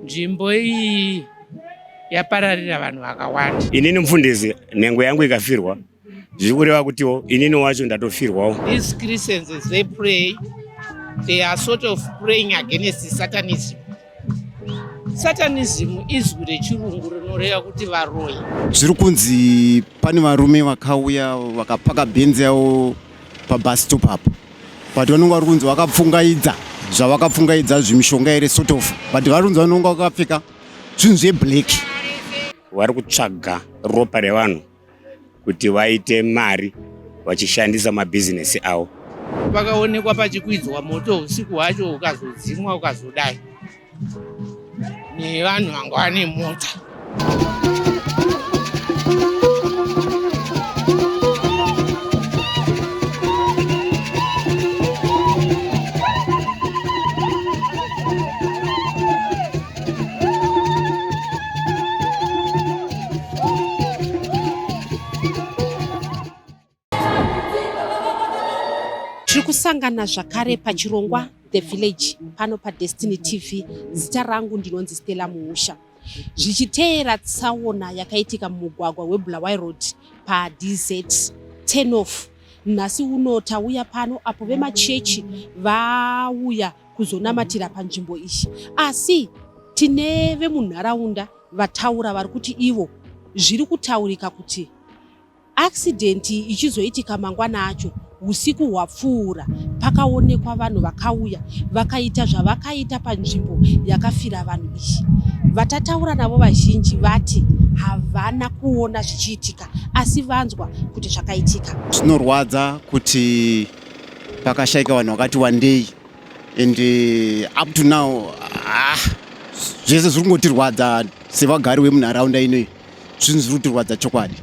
Nzvimbo iyi yapararira vanhu vakawanda. Inini mufundisi, nhengo yangu ikafirwa zviri kureva kutiwo inini wacho ndatofirwawo. These Christians as they pray, they are sort of praying against Satanism. Satanism izwi rechirungu rinoreva kuti varoyi. Zviri kunzi pane varume vakauya vakapaka bhenzi yavo pabus stop apo but vanonga vari kunzi vakapfungaidza zvavakapfungaidza zvimishonga here sort of but vari kunzi vanonga vakapfeka zvinhu zveblack. Vari kutsvaga ropa revanhu kuti vaite mari vachishandisa mabhizinesi avo. Pakaonekwa pachikwidzwa moto usiku hwacho ukazodzimwa ukazodai nevanhu vanga vane mota. Tiri kusangana zvakare pachirongwa The Village pano paDestiny TV. Zita rangu ndinonzi Stella Muusha. Zvichiteera tsaona yakaitika mumugwagwa weBulawayo Road paDZ turn off. Nhasi uno tauya pano apo vemachechi vauya kuzonamatira panzvimbo iyi. Asi tine vemunharaunda vataura vari kuti ivo zviri kutaurika kuti accident ichizoitika mangwana acho usiku hwapfuura pakaonekwa vanhu vakauya vakaita zvavakaita panzvimbo yakafira vanhu iyi. Vatataura navo vazhinji vati havana kuona zvichiitika asi vanzwa kuti zvakaitika. Zvinorwadza kuti pakashaika vanhu vakati wandei and up to now ah, zvese zviri kungotirwadza sevagari vemunharaunda inoyi zvinhu zviri kutirwadza chokwadi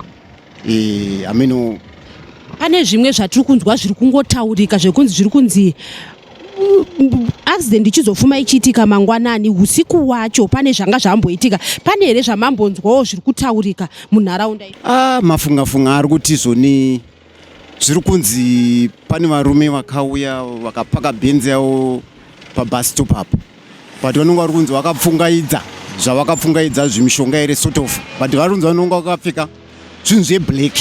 eh, ameno pane zvimwe zvatiri kunzwa zviri kungotaurika zvekunzi zviri kunzi accident ichizofuma ichiitika mangwanani usiku wacho pane zvanga zvamboitika pane here zvamambonzwawo zviri kutaurika munharaunda ah, mafungafunga ari kuti zvoni Zviri kunzi pane varume vakauya vakapaka bhenzi yavo pabus stop apo but vanonga vari kunzi vakapfungaidza zvavakapfungaidza zvimishonga here sort of but vari kunzi vanonga vakapfeka zvinhu zveblack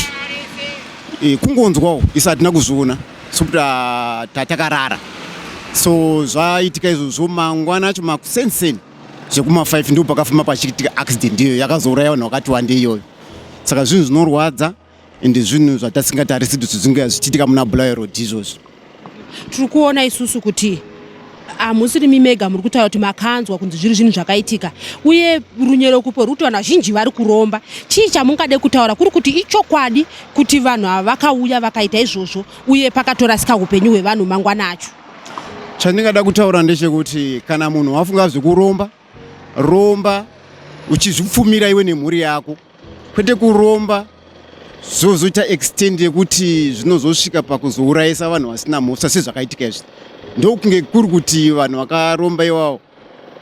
e, kungonzwawo isu hatina kuzviona sokuti ah, tatakarara so zvaitika izvozvo mangwana acho makusenseni zvekuma 5 ndipo pakafuma pachiitika accident iyoyo yakazouraya vanhu vakati wande iyoyo saka zvinhu zvinorwadza ende zvinhu zvatasingatarisi kuti zvinge zvichiitika muna Bulawayo Road izvozvi. Tiri kuona isusu kuti hamusiri mimega muri kutaura kuti makanzwa kunzi zviri zvinhu zvakaitika uye runyerekupo ruri kuti vanhu vazhinji vari kuromba. Chii chamungade kutaura kuri kuti ichokwadi kuti vanhu ava vakauya vakaita izvozvo uye pakatorasika upenyu hwevanhu mangwana acho? Chandingada kutaura ndechekuti kana munhu wafunga zvekuromba, romba uchizvipfumira iwe nemhuri yako. kwete kuromba zvozoita extend yekuti zvinozosvika pakuzourayisa vanhu vasina mhosva sezvakaitika izvi ndokunge kuri kuti vanhu vakaromba iwawo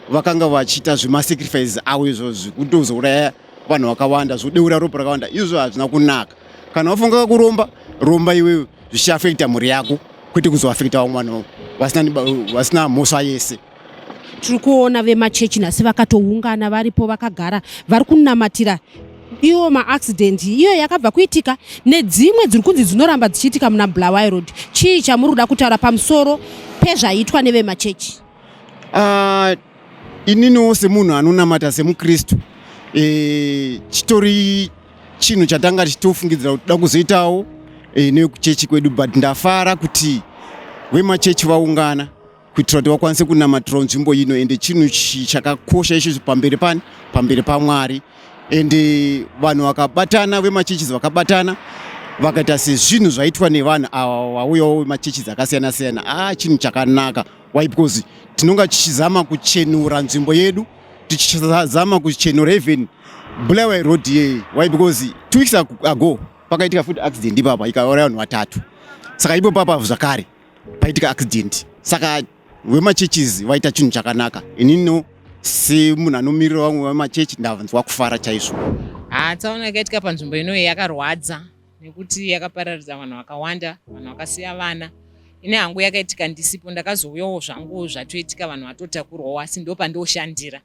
vakanga vachiita zvemasacrifices avo izvozvi kutozouraya vanhu vakawanda zvodeura ropa rakawanda izvo hazvina kunaka kana wafunga kuromba romba iwewe zvichiafekta mhuri yako kwete kuzoafekta vamwe vanhu vasina mhosva yese Tiri kuona vemachechi nhasi vakatoungana varipo vakagara vari kunamatira iwo maaccident iyo yakabva kuitika nedzimwe dziri kunzi dzinoramba dzichiitika muna Bulawayo Road. Chii chamuri kuda kutaura pamusoro pezvaitwa nevemachechi? Ininiwo semunhu anonamata semukristu e, chitori chinhu chatanga tichitofungidzira kuti toda kuzoitawo e, nekuchechi kwedu but ndafara kuti vemachechi vaungana kuitira kuti vakwanise kunamatirawo nzvimbo ino ende chinhu chakakosha ichocho pamberi pani pamberi pamwari ende vanhu vakabatana vemachechizi vakabatana vakaita sezvinhu zvaitwa nevanhu ava vauyawo vemachechizi akasiyana siyana a ah, chinhu chakanaka why because tinonga tichizama kuchenura nzvimbo yedu tichizama kuchenura even Bulawayo road yeye why because two weeks ago pakaitika futi accident ipapa ikauraya vanhu vatatu saka ipo papa zvakare paitika accident saka vemachurches vaita chinhu chakanaka inino semunhu anomirira vamwe vemachechi ndanzwa kufara chaizvo. Haa tsaona yakaitika panzvimbo inoyi yakarwadza nekuti yakapararidza vanhu vakawanda, vanhu vakasiya vana. Ini hangu yakaitika ndisipo ndakazouyawo zvangu zvatoitika vanhu vatotakurwawo asi ndopandoshandira.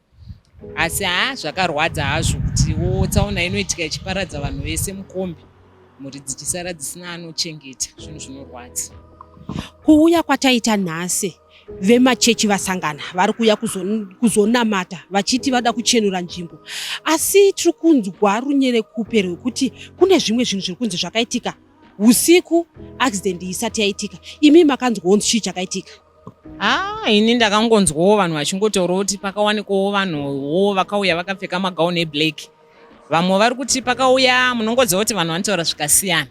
Asi haa, zvakarwadza hazvo kutiwo tsaona inoitika ichiparadza vanhu vese mukombi, mhuri dzichisara dzisina anochengeta. Zvinhu zvinorwadza. Kuuya kwataita nhasi, vemachechi vasangana, vari kuuya kuzonamata vachiti vada kuchenura nzvimbo, asi tiri kunzwa runyerekupe rwekuti kune zvimwe zvinhu zviri kunzi zvakaitika usiku accident isati yaitika. Imi makanzwawo chii chakaitika? Haa, ini ndakangonzwawo vanhu vachingotaurawo kuti pakawanikwawo vanhuwo vakauya vakapfeka magauni eblack. Vamwe vari kuti pakauya, munongoziva kuti vanhu vanotaura zvikasiyana.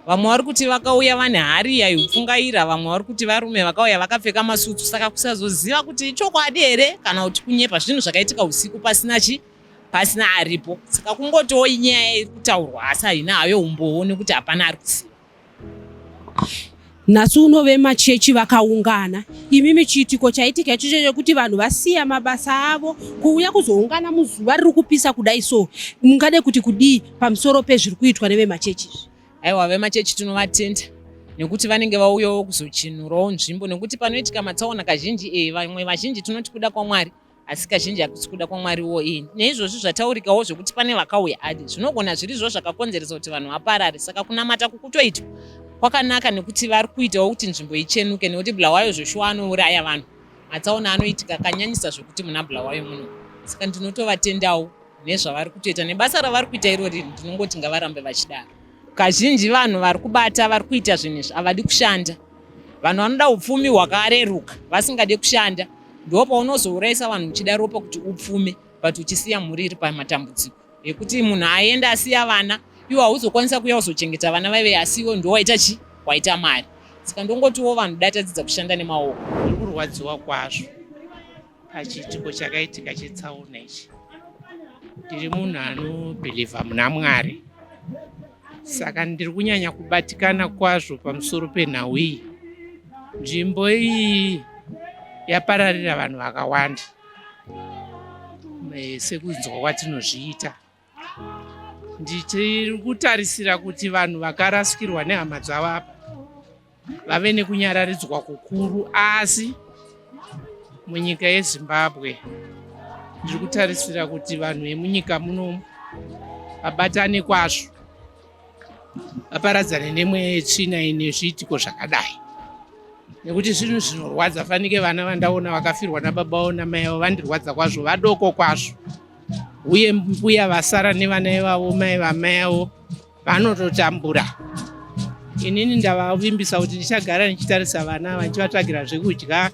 Vamwe vari kuti vakauya vane hari yaipfungaira, vamwe vari kuti varume vakauya vakapfeka masutsu. Saka kusazoziva kuti ichokwadi here kana kuti kunyepa. Zvinhu zvakaitika usiku pasina chi pasina aripo. Saka kungotiwo inyaya iri kutaurwa, asi haina hayo umbowo nekuti hapana ari kuziva. Nhasi uno vemachechi vakaungana. Imimi, chiitiko chaitika ichocho chekuti vanhu vasiya mabasa avo kuuya kuzoungana muzuva riri kupisa kudai, so mungade kuti kudii pamusoro pezviri kuitwa nevemachechi izvi? Aiwa, vemachechi tinovatenda nekuti vanenge vauyawo kuzochenurawo nzvimbo, nekuti panoitika matsaona kazhinji vamwe vazhinji tinoti kuda kwaMwari, asi kazhinji hakusi kuda kwaMwariwo. Neizvozvi zvataurikawo zvekuti pane vakauya adi, zvinogona zvirizvo zvakakonzeresa kuti vanhu vaparare. Saka kunamata kukutoitwa kwakanaka nekuti vari kuitawo kuti nzvimbo ichenuke, nekuti Bulawayo zvoshuwa anouraya vanhu. Matsaona anoitika akanyanyisa zvekuti muna Bulawayo muno. Saka ndinotovatendawo nezvavari kutoita nebasa ravari kuita irori. Ndinongoti ngavarambe vachidaro. Kazhinji vanhu vari kubata, vari kuita zvinhu izvi, havadi kushanda. Vanhu vanoda upfumi hwakareruka vasingade kushanda. Ndo paunozourayisa vanhu uchida ropa kuti upfume, but uchisiya mhuri iri pamatambudziko ekuti munhu aenda asiya vana. Iwo hauzokwanisa kuuya kuzochengeta vana vaive, asi iwe ndo waita chi waita mari. Saka ndongotiwo vanhu dai tadzidza kushanda nemaoko. Ndiri kurwadziwa kwazvo pachiitiko chakaitika chetsaona ichi. Ndiri munhu anobhilivha muna Mwari, saka ndiri kunyanya kubatikana kwazvo pamusoro penhau iyi. Nzvimbo iyi yapararira vanhu vakawanda, sekunzwa kwatinozviita. Nditiri kutarisira kuti vanhu vakarasikirwa nehama dzavo apa vave nekunyararidzwa kukuru, asi munyika yeZimbabwe ndiri kutarisira kuti vanhu vemunyika munomu vabatane kwazvo, vaparadzane nemweya yetsvina ine zviitiko zvakadai, nekuti zvinhu zvinorwadza. Fanike vana vandaona vakafirwa nababa vavo namai vavo vandirwadza kwazvo, vadoko kwazvo, uye mbuya vasara nevana ivavo, mai vamai avo vanototambura. Inini ndavavimbisa kuti ndichagara ndichitarisa vana ava, ndichivatsvagira zvekudya,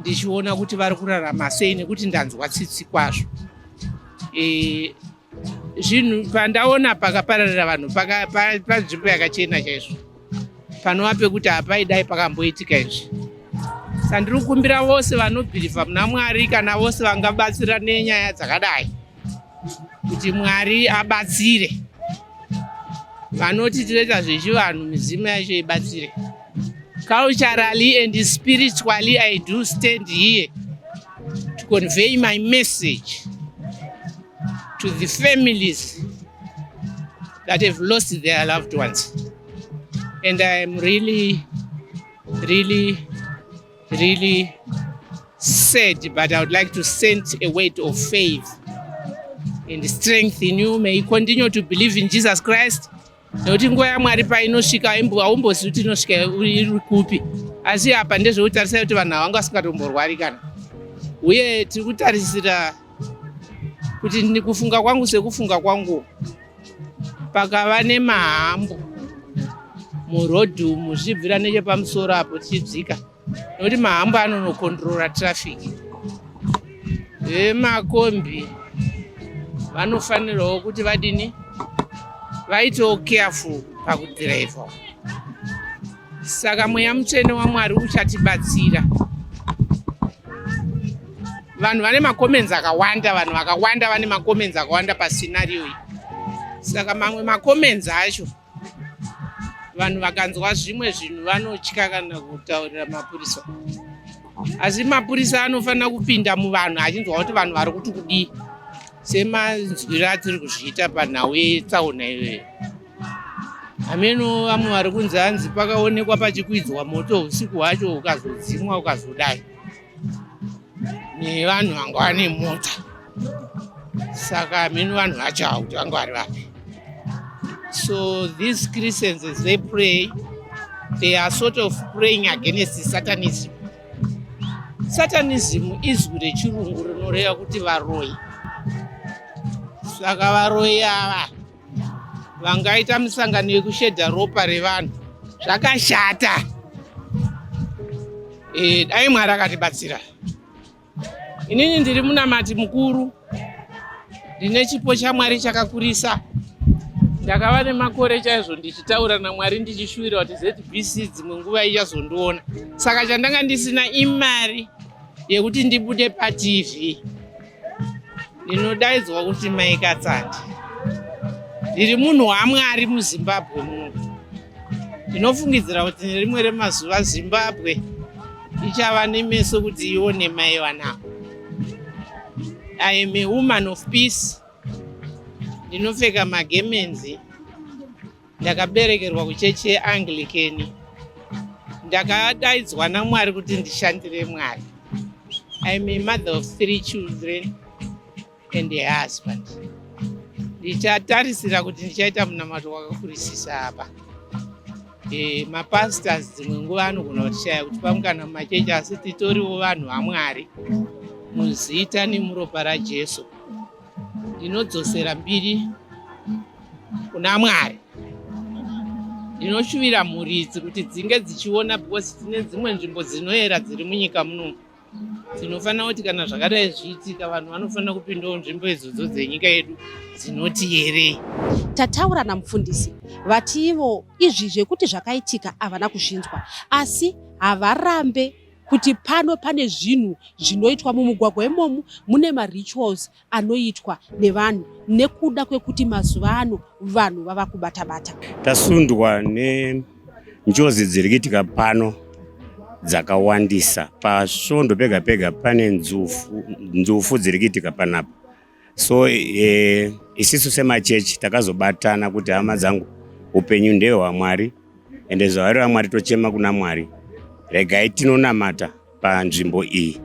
ndichiona kuti vari kurarama sei, nekuti ndanzwa tsitsi kwazvo. Zvinhu pandaona pakapararira vanhu panzvimbo yakachena chaizvo, panova pekuti hapaidai pakamboitika izvi. Saka ndiri kukumbira vose vanobhilivha muna Mwari kana vose vangabatsira nenyaya dzakadai kuti Mwari abatsire. Vanoti tinoita zvechivanhu, midzimu yacho ibatsire. Culturally and spiritually, I do stand here to convey my message to the families that have lost their loved ones, and I am really, really, really sad, but I would like to send a word of faith and strength in you. May you continue to believe in Jesus Christ, nekuti nguva yaMwari painosvika haumbozivi kuti inosvika iri kupi. Asi apa ndezvekutarisai kuti vanhu havanga vasingatomborwari kana, uye tiri kutarisira kuti, kufunga kwangu, sekufunga kwangu, pakava nemahambu murodhi umu zvichibvira nechepamusoro apo tichidzika, nekuti mahambu anonocontrola traffic. Vemakombi vanofanirawo kuti vadini, vaitewo careful pakudhiraivha. Saka mweya mutsvene waMwari uchatibatsira. Vanhu vane macomments akawanda, vanhu vakawanda vane macomments akawanda pascenario iyi. Saka mamwe macomments acho, vanhu vakanzwa zvimwe zvinhu vanotya kana kutaurira mapurisa, asi mapurisa anofanira kupinda muvanhu achinzwa kuti vanhu vari kuti kudii, semanzwiro atiri kuzviita panhau yetsaona iyoyo. Hameno vamwe vari kunzi hanzi pakaonekwa pachikwidzwa moto usiku hwacho, ukazodzimwa, ukazodai nevanhu vanga vane mota. Saka hameno vanhu vacho ava kuti vanga vari vapi. So these Christians, as they pray, they are sort of praying against Satanism. Satanism izwi rechirungu rinoreva kuti varoyi. Saka varoyi ava vangaita misangano yekushedha ropa revanhu zvakashata. Dai Mwari akatibatsira. Inini ndiri munamati mukuru, ndine chipo chaMwari chakakurisa. Ndakava nemakore chaizvo ndichitaura naMwari ndichishuwira kuti ZBC dzimwe nguva ichazondiona. Saka chandanga ndisina imari yekuti ndibude paTV. Ndinodaidzwa kuti Mai Katsande. Ndiri munhu waMwari muZimbabwe muno. Ndinofungidzira kuti nerimwe remazuva Zimbabwe ichava nemeso kuti ione mai vanavo. I am a woman of peace. Ndinopfeka magemenzi. Ndakaberekerwa kuchechi yeAnglican. Ndakadaidzwa naMwari kuti ndishandire Mwari. I am a mother of 3 children and a husband. Ndichatarisira kuti ndichaita munamato wakakurisisa apa. Mapastors dzimwe nguva anogona kutishaya kuti pamukana mumachechi, asi titoriwo vanhu vaMwari muzita nemuropa raJesu. Ndinodzosera mbiri kuna Mwari. Ndinoshuvira mhuri idzi kuti dzinge dzichiona, because tine dzimwe nzvimbo dzinoera dziri munyika muno. Tinofanira kuti kana zvakadai zvichiitika, vanhu vanofanira kupindawo nzvimbo idzodzo dzenyika yedu dzinoti yerei. Tataura namufundisi, vati ivo izvi zvekuti zvakaitika havana kuzvinzwa, asi havarambe kuti pano pane zvinhu zvinoitwa mumugwagwa imomu, mune marituals anoitwa nevanhu nekuda kwekuti mazuva ano vanhu vava kubata-bata. Tasundwa nenjodzi dziri kuitika pano dzakawandisa. Pasvondo pega pega pane nzufu dziri kuitika panapa. So isisu semachechi takazobatana kuti hama dzangu, upenyu ndehwaMwari, ende zvavari vaMwari tochema kuna Mwari. Regai tinonamata panzvimbo iyi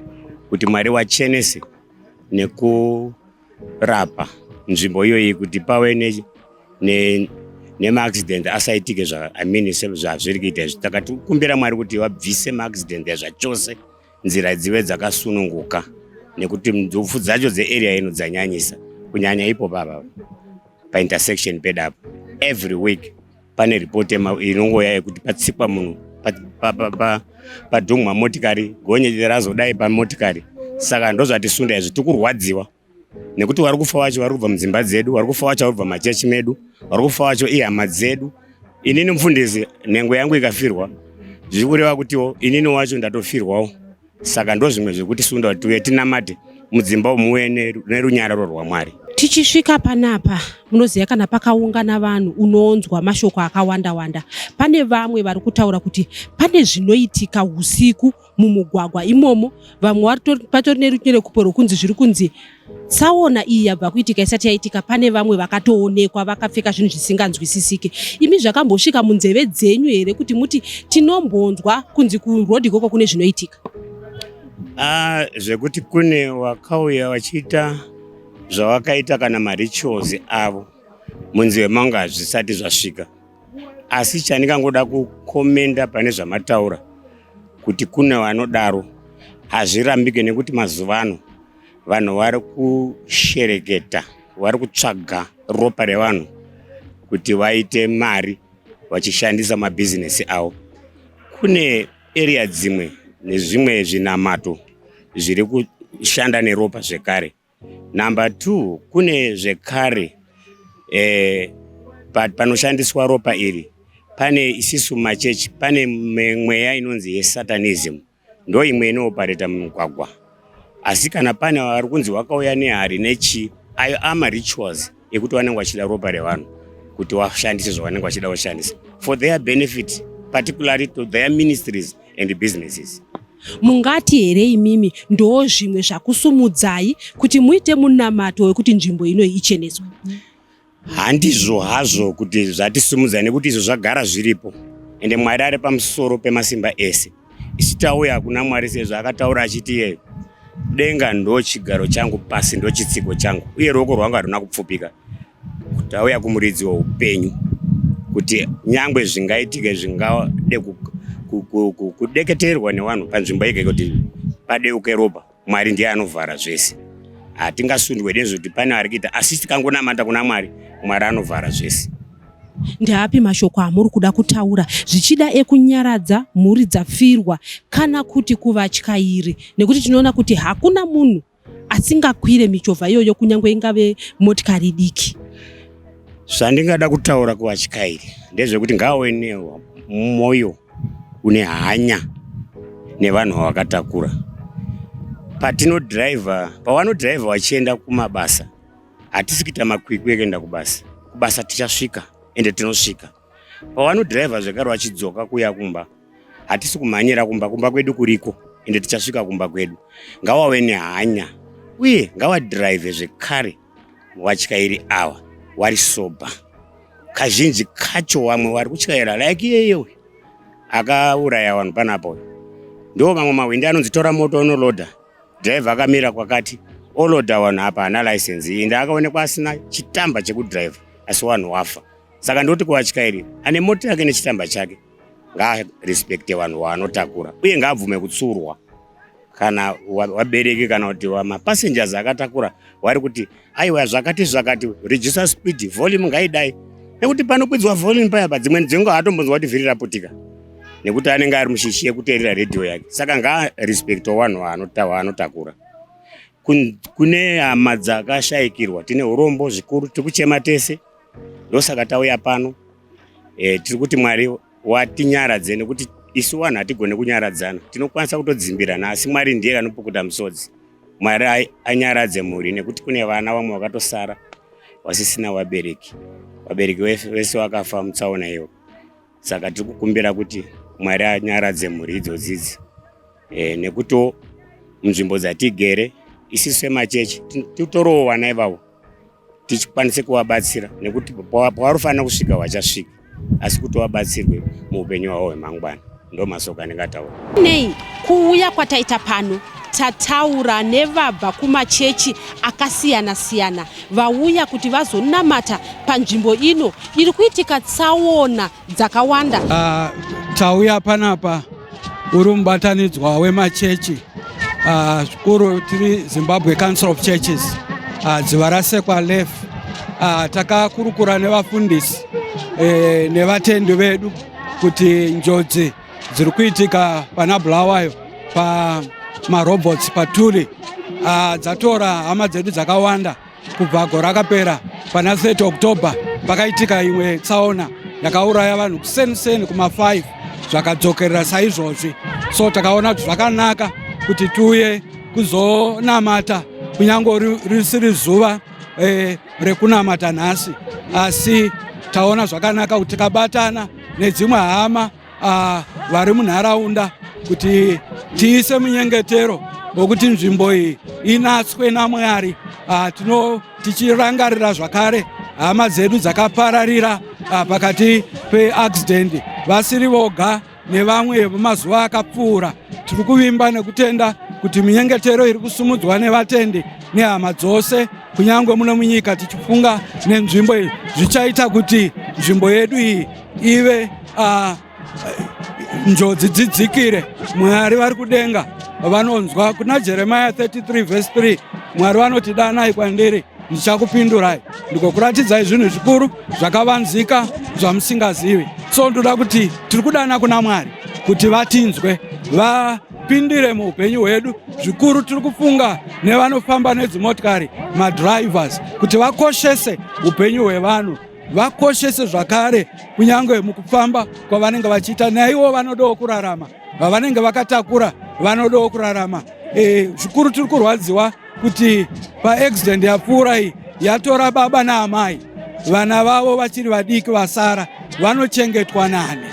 kuti Mwari wachenese nekurapa nzvimbo iyoyi, kuti pave nemaaccident asaitike I mean, zvazviri kuita izvi. Takatikumbira Mwari kuti vabvise maaccident zvachose, nzira dzive dzakasununguka, nekuti nzufu dzacho dzearea ino dzanyanyisa, kunyanya ipo papa paintersection pedapo. Every week pane ripoti inongoya yekuti patsikwa munhu, padhumwa motikari, gonyeti razodai pamotikari. Saka ndozvatisunda izvi. Tikurwadziwa nekuti vari kufa vacho vari kubva mudzimba dzedu, vari kufa vacho vari kubva machechi medu, vari kufa vacho ihama dzedu. Inini mufundisi, nhengo yangu ikafirwa zviri kureva kutiwo inini wacho ndatofirwawo. Saka ndo zvimwe zvekutisunda kuti tiuye tinamate mudzimba muve nerunyararo rwaMwari. Tichisvika panapa, munoziva kana pakaungana vanhu unonzwa mashoko akawanda wanda. Pane vamwe vari kutaura kuti pane zvinoitika usiku mumugwagwa imomo. Vamwe patori nerunyerekupo rwokunzi zviri kunzi tsaona iyi yabva kuitika isati yaitika, pane vamwe vakatoonekwa vakapfeka zvinhu zvisinganzwisisike. Imi zvakambosvika munzeve dzenyu here kuti muti tinombonzwa kunzi kurodhi ikoko kune zvinoitika? Ah, zvekuti kune wakauya vachiita zvavakaita kana marituals avo munzeve mangu hazvisati zvasvika, asi chandingangoda kukomenda pane zvamataura kuti kune vanodaro hazvirambike, nekuti mazuva ano vanhu vari kushereketa, vari kutsvaga ropa revanhu kuti vaite mari vachishandisa mabhizinesi avo. Kune area dzimwe nezvimwe zvinamato zviri kushanda neropa zvekare. Number 2, kune zvekare panoshandiswa ropa iri, pane isisu machechi pane mweya inonzi yesatanism, ndo imwe inoopareta mumugwagwa. Asi kana pane vari kunzi wakauya nehari nechii, ayo amarituals ekuti vanenge vachida ropa revanhu kuti vashandise zvavanenge vachida kushandisa for their benefit, particularly to their ministries and businesses. Mungati here imimi ndo zvimwe zvakusumudzai kuti muite munamato wekuti nzvimbo inoyi icheneswe? Handizvo hazvo kuti zvatisumudza, nekuti izvo zvagara zviripo, ende Mwari ari pamusoro pemasimba ese. Isu tauya kuna Mwari sezvo akataura achiti iyeyo Denga ndo chigaro changu, pasi ndo chitsiko changu, uye ruoko rwangu haruna kupfupika. Tauya kumuridzi weupenyu kuti nyangwe zvingaitike zvingade kudeketerwa nevanhu panzvimbo yega kuti padeuke ropa, Mwari ndiye anovhara zvese. Hatingasundwe nezvekuti pane ari kuita, asi tikangonamata kuna Mwari, Mwari anovhara zvese. Ndeapi mashoko amuri kuda kutaura, zvichida ekunyaradza mhuri dzafirwa kana kuti kuvatyairi, nekuti tinoona kuti hakuna munhu asingakwire michovha iyoyo kunyange ingave motikari diki? Zvandingada kutaura kuvatyairi ndezvekuti ngave nemwoyo une hanya nevanhu vavakatakura. Patinodhiraivha, pavanodhiraivha vachienda kumabasa, hatisi kuita makwikwi ekuenda kubasa. Kubasa tichasvika, ende tinosvika. Pavanodhiraivha zvekare vachidzoka kuuya kumba, hatisi kumhanyira kumba, kumba kwedu kuriko, ende tichasvika kumba kwedu. Ngavave nehanya uye ngavadhiraivhe zvekare vatyairi ava vari sober. Kazhinji kacho vamwe vari kutyaira like iyeyewe akauraya vanhu panapo, ndo mamwe mahwindi anonzi tora moto unolodha, dhiraivha akamira kwakati olodha vanhu, apa haana license, ende akaonekwa asina chitamba chekudhiraivha, asi vanhu wafa. Saka ndoti kuvatyairi ane mota yake nechitamba chake ngaarespekte vanhu vaanotakura, uye ngaabvume kutsurwa kana vabereki kana kuti mapassengers akatakura vari kuti aiwa, zvakati zvakati, reduce speed, volume ngaidai, nekuti panokwidzwa volume paya padzimweni dzenguva haatombonzwa kuti vhiri raputika, nekuti anenge ari mushishi yekuteerera redhiyo yake. Saka ngaarespekte vanhu vaanotakura. Kune hama dzakashayikirwa, tine urombo zvikuru, tiri kuchema tese, ndosaka tauya pano. Tiri kuti Mwari watinyaradze, nekuti isu vanhu hatigone kunyaradzana, tinokwanisa kutodzimbirana, asi Mwari ndiye anopukuta misodzi. Mwari anyaradze mhuri, nekuti kune vana vamwe vakatosara vasisina vabereki, vabereki vese vakafa mutsaona iyo. Saka tiri kukumbira kuti Mwari anyaradze mhuri idzodzidzi, nekutiwo munzvimbo dzatigere isisu semachechi titorowo vana ivavo tichikwanise kuvabatsira, nekuti pavari kusvika vachasvika, asi kuti vabatsirwe muupenyu hwavo hwemangwana. Ndo masoko andingataura. Nei kuuya kwataita pano, tataura nevabva kumachechi akasiyana-siyana vauya kuti vazonamata panzvimbo ino iri kuitika tsaona dzakawanda. Tauya panapa uri mubatanidzwa wemachechi, zvikuru tiri Zimbabwe Council of Churches, Dzivarasekwa LEF. Takakurukura nevafundisi nevatendi vedu kuti njodzi dziri kuitika pana Bulawayo pamarobots paTuli dzatora hama dzedu dzakawanda. Kubva gore rakapera pana 30 October pakaitika imwe tsaona yakauraya vanhu kuseniseni kuma5, zvakadzokerera saizvozvi. So takaona kuti zvakanaka kuti tiuye kuzonamata, kunyange risiri zuva rekunamata nhasi, asi taona zvakanaka kuti tikabatana nedzimwe hama vari munharaunda kuti tiise munyengetero wokuti nzvimbo iyi inatswe naMwari. Tino tichirangarira zvakare hama dzedu dzakapararira pakati peaccident vasiri voga nevamwe vemazuva akapfuura. Tiri kuvimba nekutenda kuti minyengetero iri kusumudzwa nevatendi nehama dzose, kunyange muno munyika, tichifunga nenzvimbo iyi, zvichaita kuti nzvimbo yedu iyi ive njodzi dzidzikire. Mwari vari kudenga vanonzwa. Kuna Jeremiah 33 vhesi 3, Mwari vanoti, "Danai kwandiri, ndichakupindurai, ndikokuratidzai zvinhu zvikuru zvakavanzika zvamusingazivi." So ndoda kuti tiri kudana kuna Mwari kuti vatinzwe, vapindire muupenyu hwedu. Zvikuru tiri kufunga nevanofamba nedzimotikari, madrivers, kuti vakoshese upenyu hwevanhu, vakoshese zvakare kunyange mukufamba kwavanenge vachiita. Naivo vanodawo kurarama, vavanenge vakatakura vanodawo kurarama. Zvikuru tiri kurwadziwa kuti paaccident yapfuura iyi yatora baba naamai, vana vavo vachiri vadiki vasara vanochengetwa nani?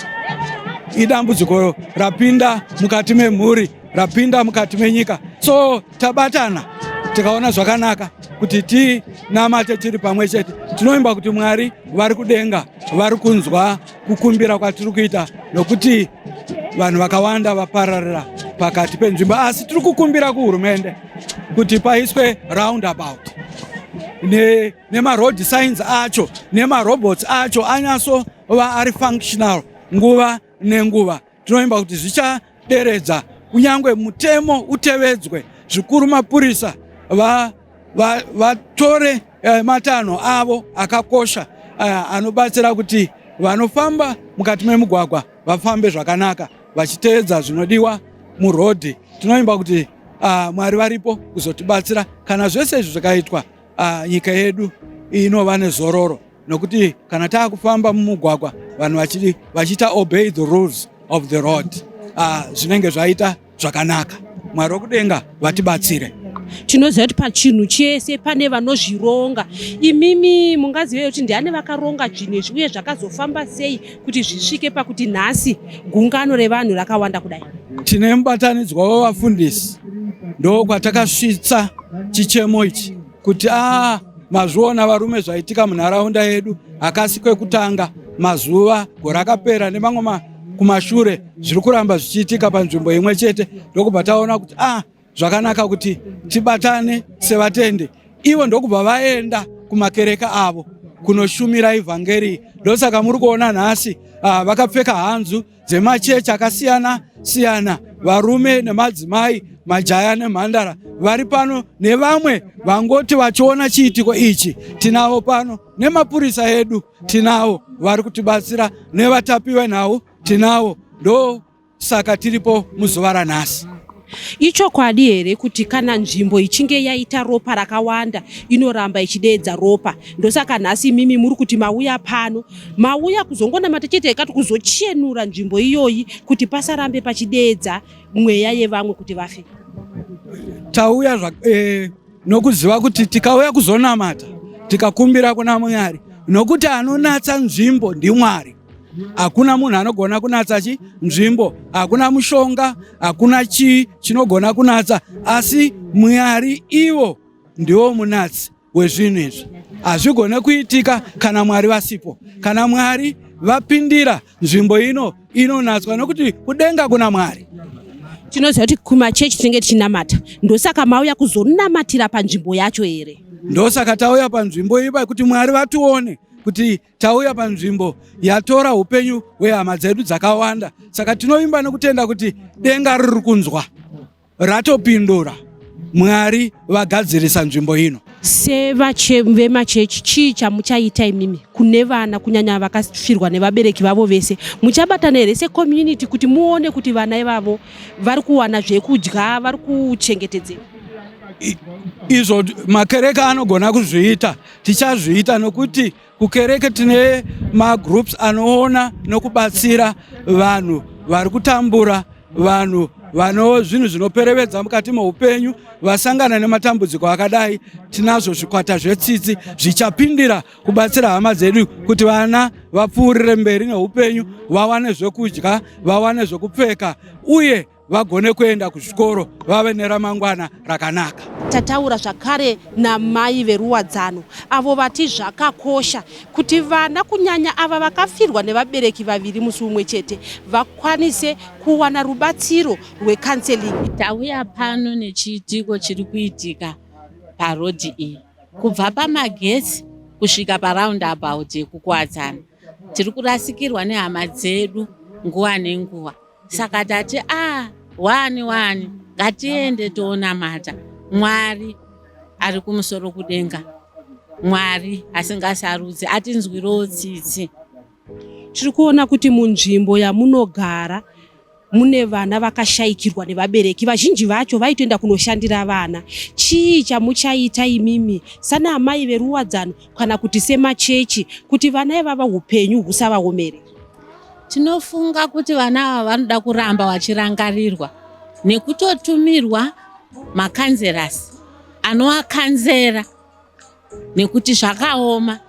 Idambudziko rapinda mukati memhuri, rapinda mukati menyika. So tabatana tikaona zvakanaka kuti tinamate tiri pamwe chete. Tinoimba kuti Mwari vari kudenga vari kunzwa kukumbira kwatiri kuita, nokuti vanhu vakawanda vapararira pakati penzvimbo. Asi tiri kukumbira kuhurumende. kuti paiswe roundabout nemaroad signs acho nemarobots acho anyatsova ari functional nguva nenguva. Tinoimba kuti zvichaderedza kunyange mutemo utevedzwe, zvikuru mapurisa vatore matanho avo akakosha anobatsira kuti vanofamba mukati memugwagwa vafambe zvakanaka vachiteedza zvinodiwa murodhi. Tinoimba kuti Mwari varipo kuzotibatsira. Kana zvese izvi zvikaitwa, nyika yedu inova nezororo, nokuti kana taakufamba mumugwagwa vanhu vachiita obey the rules of the road, zvinenge zvaita zvakanaka. Mwari wekudenga vatibatsire. Tinoziva kuti pachinhu chese pane vanozvironga. Imimi mungazive kuti ndiani vakaronga zvinhu izvi, uye zvakazofamba sei kuti zvisvike pakuti nhasi gungano revanhu rakawanda kudai? Tine mubatanidzwa wevafundisi, ndo kwatakasvitsa chichemo ichi kuti a mazviona varume, zvaitika munharaunda yedu hakasi kwekutanga. Mazuva gore akapera nemamwe kumashure zviri kuramba zvichiitika panzvimbo imwe chete. Ndokubva taona kuti a zvakanaka kuti tibatane sevatende. Ivo ndokubva vaenda kumakereka avo kunoshumira ivhangeri. Ndosaka muri kuona nhasi vakapfeka hanzu dzemachechi akasiyana siyana, varume nemadzimai, majaya nemhandara vari pano, nevamwe vangoti vachiona chiitiko ichi tinavo pano, nemapurisa edu tinavo vari kutibatsira, nevatapi venhau tinavo. Ndo saka tiripo muzuva ranhasi. Ichokwadi here kuti kana nzvimbo ichinge yaita ropa rakawanda inoramba ichideedza ropa? Ndosaka nhasi imimi muri kuti mauya pano, mauya kuzongonamata chete kati kuzochenura nzvimbo iyoyi kuti pasarambe pachideedza mweya yevamwe kuti vafe? Tauya nokuziva kuti tikauya kuzonamata, tikakumbira kuna Mwari, nokuti anonatsa nzvimbo ndiMwari. Hakuna munhu anogona kunatsa chi nzvimbo, hakuna mushonga, hakuna chii chinogona kunatsa, asi Mwari ivo ndiwo munatsi wezvinhu izvi. Hazvigone kuitika kana Mwari vasipo. Kana Mwari vapindira, nzvimbo ino inonatswa, nokuti kudenga kuna Mwari. Tinoziva kuti kumachechi tinenge tichinamata. Ndosaka mauya kuzonamatira panzvimbo yacho here? Ndosaka tauya panzvimbo ipa, kuti Mwari vatione kuti tauya panzvimbo yatora upenyu hwehama dzedu dzakawanda. Saka tinovimba nekutenda kuti denga riri kunzwa, ratopindura, Mwari vagadzirisa nzvimbo ino. Sevemachechi, chii chamuchaita imimi kune vana, kunyanya vakafirwa nevabereki vavo vese? Muchabatana here secommunity kuti muone kuti vana ivavo vari kuwana zvekudya, vari kuchengetedzeka? Izvo makereke anogona kuzviita, tichazviita, nokuti kukereke tine magroups anoona nokubatsira vanhu vari kutambura, vanhu vano zvinhu zvinoperevedza mukati meupenyu, vasangana nematambudziko akadai. Tinazvo zvikwata zvetsitsi zvichapindira kubatsira hama dzedu kuti vana vapfuurire mberi neupenyu, vawane zvekudya, vawane zvekupfeka, uye vagone kuenda kuzvikoro, vave neramangwana rakanaka. Tataura zvakare namai veruwadzano, avo vati zvakakosha kuti vana, kunyanya ava vakafirwa nevabereki vaviri musi umwe chete, vakwanise kuwana rubatsiro rwecounseling. Tauya pano nechiitiko chiri kuitika parodhi iyi, kubva pamagetsi kusvika paroundabout yekuKuwadzana. Tiri kurasikirwa nehama dzedu nguva nenguva, saka tati a wani wani, ngatiende toonamata Mwari ari kumusoro kudenga, Mwari asingasarudzi, atinzwirewo tsitsi. Tiri kuona kuti munzvimbo yamunogara mune vana vakashayikirwa nevabereki, vazhinji vacho vaitoenda kunoshandira vana. Chii chamuchaita imimi sana amai veruwadzano kana kuti semachechi kuti vana ivava upenyu husavaomere? Tinofunga kuti vana ava vanoda kuramba vachirangarirwa nekutotumirwa macounsellors anovacounsela, nekuti zvakaoma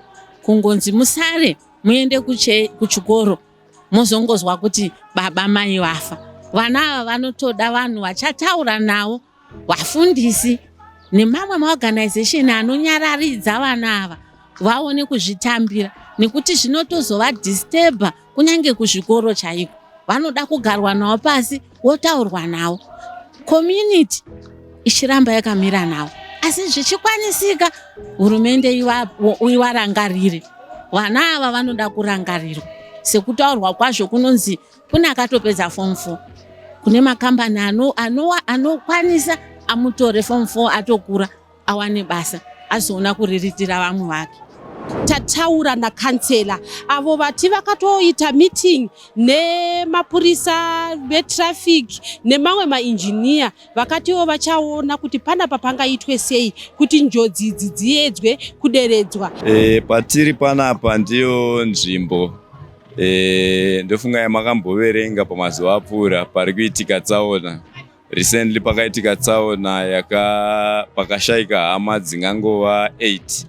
kungonzi musare muende kuchikoro, mozongozwa kuti baba mai vafa. Vana ava vanotoda vanhu vachataura navo, vafundisi nemamwe maorganization anonyararidza vana ava vaone kuzvitambira, nekuti zvinotozovadisturba kunyange kuzvikoro chaiko. Vanoda kugarwa navo pasi, wotaurwa navo. Community. ichiramba yakamira navo asi zvichikwanisika hurumende iwarangarire vana ava vanoda kurangarirwa sekutaurwa kwazvo kunonzi kune akatopedza form 4 kune makambani anokwanisa amutore form 4 atokura awane basa azoona kuriritira vamwe vake. Tataura nakansela avo vati vakatoita meeting nemapurisa vetraffic nemamwe mainjiniya vakatiwo vachaona kuti panapa pangaitwe sei kuti njodzi idzi dziedzwe kuderedzwa. E, patiri panapa ndiyo nzvimbo e, ndofunga yamakamboverenga pamazuva apfuura pari kuitika tsaona. Recently pakaitika tsaona yaka pakashaika hama dzingangova 8.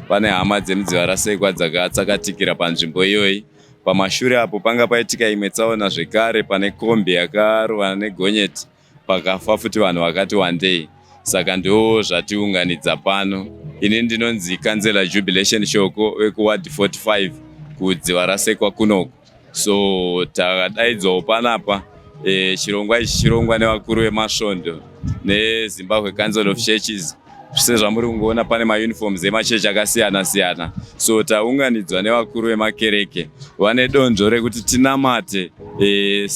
Pane hama dzemuDzivarasekwa dzakatsakatikira panzvimbo iyoyi. Pamashure apo panga paitika imwe tsaona zvekare pane kombi yakarovana negonyeti pakafa futi vanhu vakati wandei. Saka ndo zvatiunganidza pano. Ini ndinonzi Councillor Jubilation Shoko vekuWard 45 kuDzivarasekwa kunoku. So takadaidzwawo panapa e, chirongwa ichi chirongwa nevakuru vemasvondo neZimbabwe Council of Churches. Sezvamuri kungoona pane mauniforms emachechi akasiyana siyana, so taunganidzwa nevakuru vemakereke vane donzvo rekuti tinamate e,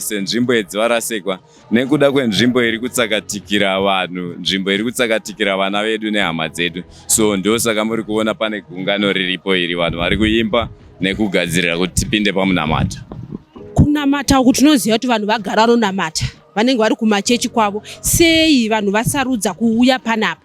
senzvimbo se yeDzivarasekwa nekuda kwenzvimbo iri kutsakatikira vanhu, nzvimbo iri kutsakatikira vana vedu nehama dzedu. So ndosaka muri kuona pane gungano riripo iri, vanhu vari kuimba nekugadzirira kuti tipinde pamunamata. Kunamata uku tinoziva kuti vanhu vagara vanonamata vanenge vari kumachechi kwavo. Sei vanhu vasarudza kuuya panapa?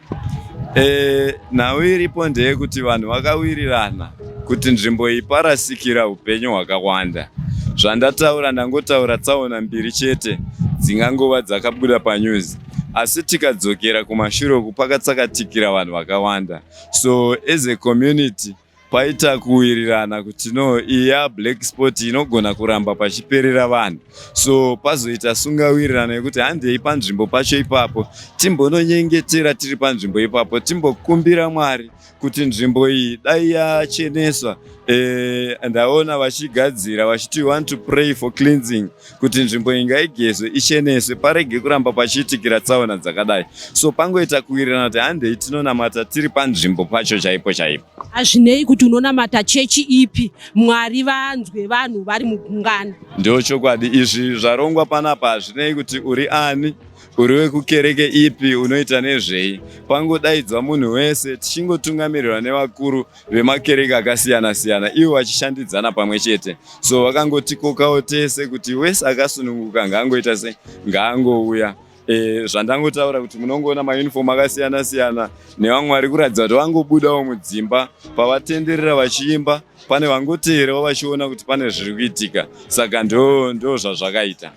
E, nhau iripo ndeyekuti vanhu vakawirirana kuti nzvimbo iyi parasikira upenyu hwakawanda. Zvandataura ndangotaura tsaona mbiri chete dzingangova dzakabuda panews, asi tikadzokera kumashure uku pakatsakatikira vanhu vakawanda. So as a community paita kuwirirana kuti no, iyi yablack spot inogona kuramba pachiperera vanhu. So pazoita sungawirirano yekuti handei panzvimbo pacho ipapo timbononyengetera tiri panzvimbo ipapo, timbokumbira Mwari kuti nzvimbo iyi dai yacheneswa. E, ndaona vachigadzira vachiti want to pray for cleansing, kuti nzvimbo iyi ngaigezwe icheneswe parege kuramba pachiitikira tsaona dzakadai. So pangoita kuwirirana kuti handei tinonamata tiri panzvimbo pacho chaipo chaipo. Hazvinei kuti unonamata chechi ipi, Mwari vanzwe vanhu vari mugungano. Ndo chokwadi, izvi zvarongwa panapa hazvinei kuti uri ani, uri wekukereke ipi, unoita nezvei, pangodaidzwa munhu wese tichingotungamirirwa nevakuru vemakereke akasiyana siyana, ivo vachishandidzana pamwe chete. So vakangotikokawo tese kuti wese akasununguka ngaangoita se ngaangouya. E, zvandangotaura kuti munongoona mauniform akasiyana siyana nevamwe vari kuratidza kuti vangobudawo mudzimba pavatenderera vachiimba, pane vangoteerawo vachiona kuti pane zviri kuitika. Saka ndo ndo zvazvakaita.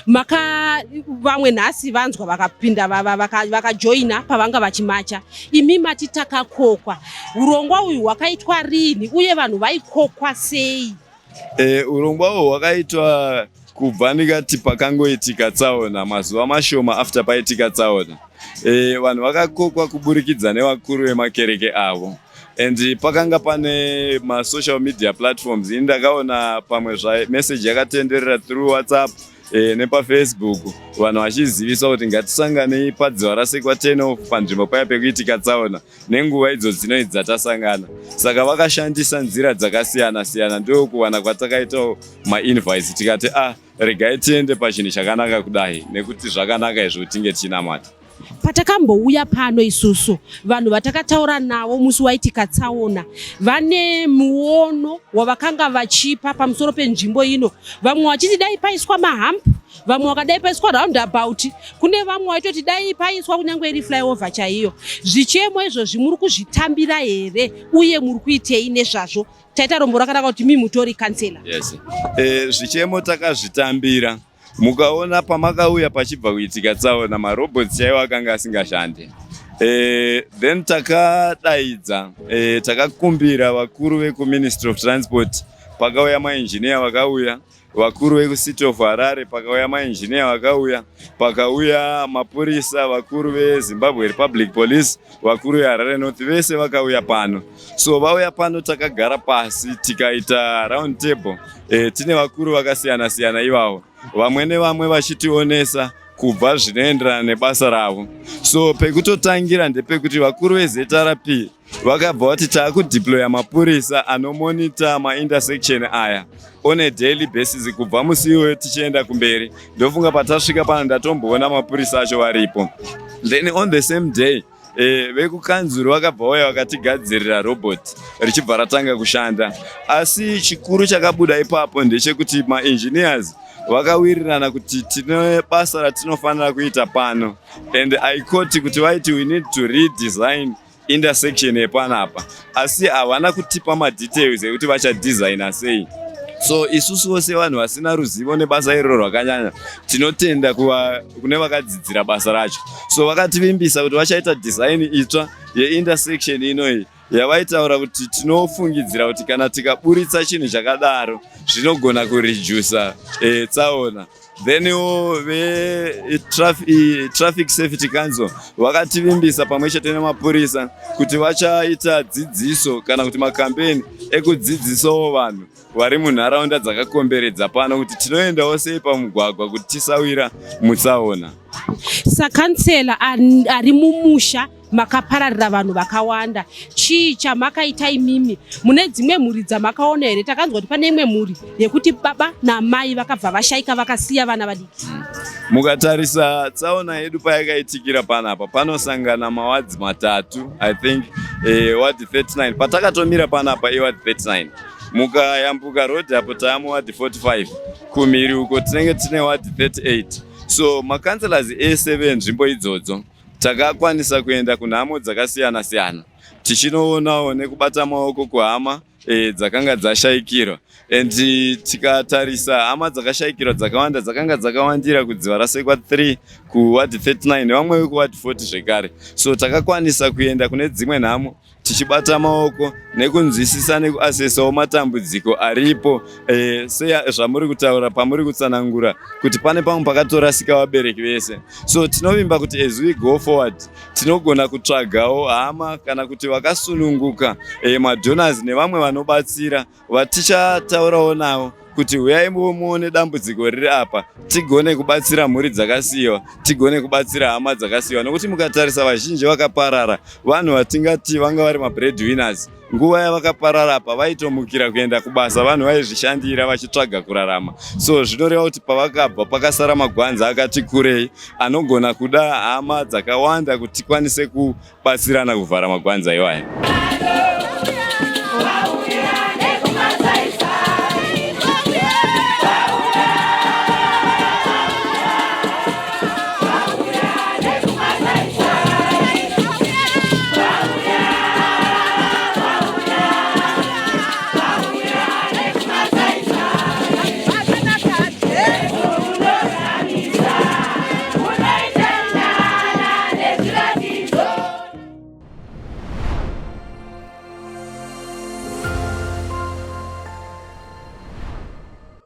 Maka vamwe nhasi vanzwa vakapinda vakajoina pavanga vachimacha. Imi mati takakokwa, urongwa uyu hwakaitwa rini uye vanhu vaikokwa sei? E, urongwa uhwu hwakaitwa kubva ndikati pakangoitika tsaona, mazuva mashoma after paitika tsaona. E, vanhu vakakokwa kuburikidza nevakuru vemakereke avo and pakanga pane masocial media platforms. Ini ndakaona pamwe message yakatenderera through WhatsApp e, nepaFacebook, vanhu vachizivisa kuti ngatisanganei paDzivarasekwa 10 off panzvimbo paya pekuitika tsaona nenguva idzo dzinoi dzatasangana. Saka vakashandisa nzira dzakasiyana siyana, ndokuwana kwatakaitawo mainvites tikati ah, regai tiende pachinhu chakanaka kudai, nekuti zvakanaka izvo tinge tichinamata. Patakambouya pano isusu, vanhu vatakataura navo musi waitika tsaona vane muono wavakanga vachipa pamusoro penzvimbo ino. Vamwe vachiti dai paiswa mahump, vamwe vakadai paiswa roundabout, kune vamwe vaitoti dai paiswa kunyange iri flyover chaiyo. Zvichemo izvozvi muri kuzvitambira here uye muri kuitei nezvazvo? Taita rombo rakanaka kuti mi mutori kansela. Yes. E, zvichemo takazvitambira. Mukaona pamakauya pachibva kuitika tsaona, marobots chaiwo akanga asingashande. E, then takadaidza e, takakumbira vakuru vekuMinistry of Transport, pakauya mainjiniya vakauya, vakuru vekuCity of Harare, pakauya mainjiniya vakauya, pakauya mapurisa, vakuru veZimbabwe Republic Police, vakuru veHarare North, vese vakauya pano. So vauya pano takagara pasi tikaita round table e, tine vakuru vakasiyana siyana ivavo, vamwe nevamwe vachitionesa kubva zvinoenderana nebasa ravo. So pekutotangira ndepekuti vakuru veZRP vakabva vati taakudeploya mapurisa anomonita maintersection aya on a daily basis kubva musi iwoyo tichienda kumberi. Ndofunga patasvika pano ndatomboona mapurisa acho varipo. Then on the same day vekukanzuru vakabva vauya vakatigadzirira robot richibva ratanga kushanda. Asi chikuru chakabuda ipapo ndechekuti maengineers vakawirirana kuti tine basa ratinofanira kuita pano, and I quote kuti vaiti we need to redesign intersection yepanapa, asi havana kutipa madetails ekuti vachadhizaina sei. So isusuwo sevanhu vasina ruzivo nebasa iroro rwakanyanya, tinotenda kune vakadzidzira basa racho. So vakativimbisa kuti vachaita design itsva yeintersection inoyi, yavaitaura kuti tinofungidzira kuti kana tikaburitsa chinhu chakadaro zvinogona kuredusa tsaona. Thenwo veTraffic Safety Council vakativimbisa pamwe chete nemapurisa kuti vachaita dzidziso kana kuti makambeni ekudzidzisawo vanhu vari munharaunda dzakakomberedza pano kuti tinoendawo sei pamugwagwa kuti tisawira mutsaona. Sakansela ari mumusha makapararira vanhu vakawanda, chii chamakaita imimi? Mune dzimwe mhuri dzamakaona here? Takanzwa kuti pane imwe mhuri yekuti baba namai vakabva vashaika, vakasiya vana vadiki. Mukatarisa tsaona yedu payakaitikira panapa, panosangana mawadzi matatu, I think ward 39. Patakatomira panapa iward 39. Mukayambuka road apo taamuward 45, kumhiri uko tinenge tine ward 38. So macouncillors ese venzvimbo idzodzo takakwanisa kuenda kunhamo dzakasiyana siyana, tichinoonawo nekubata maoko kuhama dzakanga dzashayikirwa. And tikatarisa hama dzakashayikirwa dzakawanda dzakanga dzakawandira kudziva rasekwa 3, kuward 39, nevamwe vekuward 40 zvekare. So takakwanisa kuenda kune dzimwe nhamo tichibata maoko nekunzwisisa nekuasesawo matambudziko aripo, sezvamuri kutaura pamuri kutsanangura kuti pane pamwe pakatorasika vabereki vese. So tinovimba kuti as we go forward tinogona kutsvagawo hama kana kuti vakasununguka, madonors nevamwe vanobatsira vatichataurawo navo kuti huyai muone dambudziko riri apa, tigone kubatsira mhuri dzakasiyiwa, tigone kubatsira hama dzakasiyiwa. Nokuti mukatarisa vazhinji vakaparara vanhu vatingati vanga vari mabreadwinners. Nguva yavakaparara apa vaitomukira kuenda kubasa, vanhu vaizvishandira vachitsvaga kurarama. So zvinoreva kuti pavakabva pakasara magwanza akati kurei anogona kuda hama dzakawanda kuti tikwanise kubatsirana kuvhara magwanza iwaya.